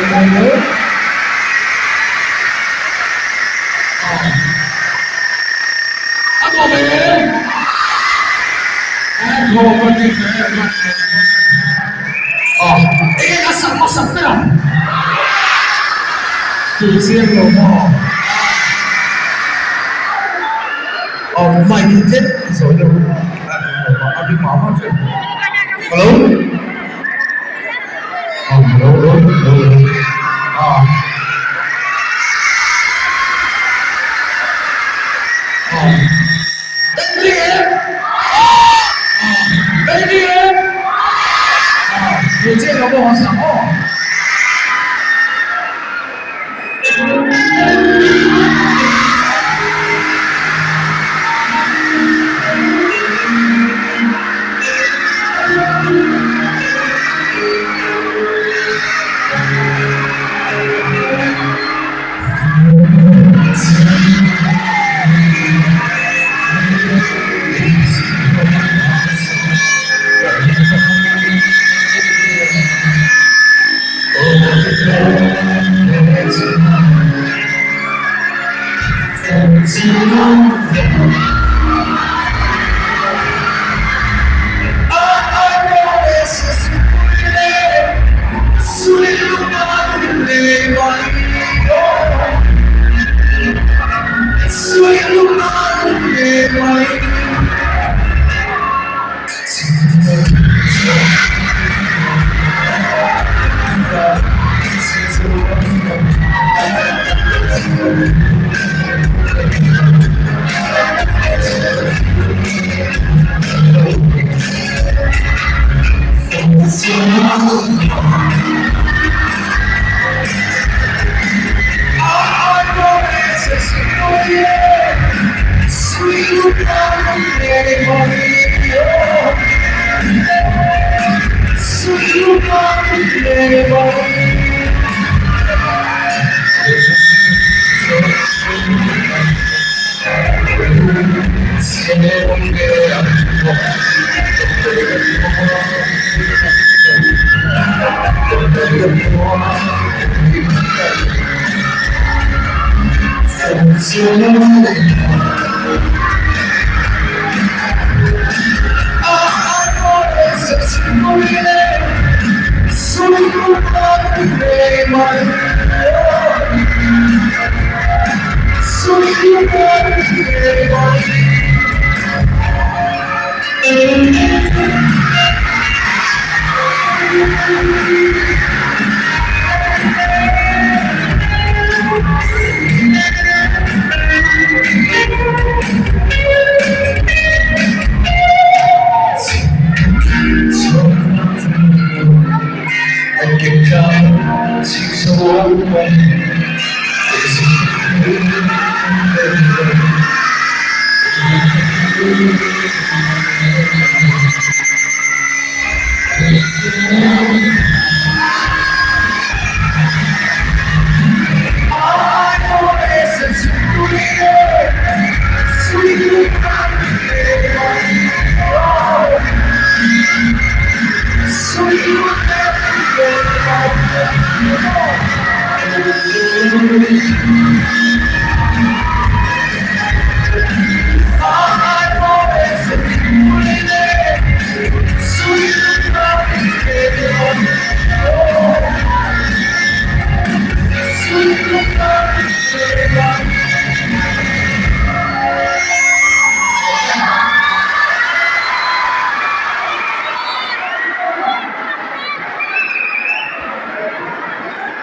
A nuam em? A nuam a ni Enge ka sak hmasak ber ang? Tih chiang lo maw? Aw mic hi tlem a zawi deuh a a ri mah mah ṭhin. Hello? Aw hello hello hello aw aw Kan ri em? Kan ri em? Aw tih chiang lo maw hmasa aw.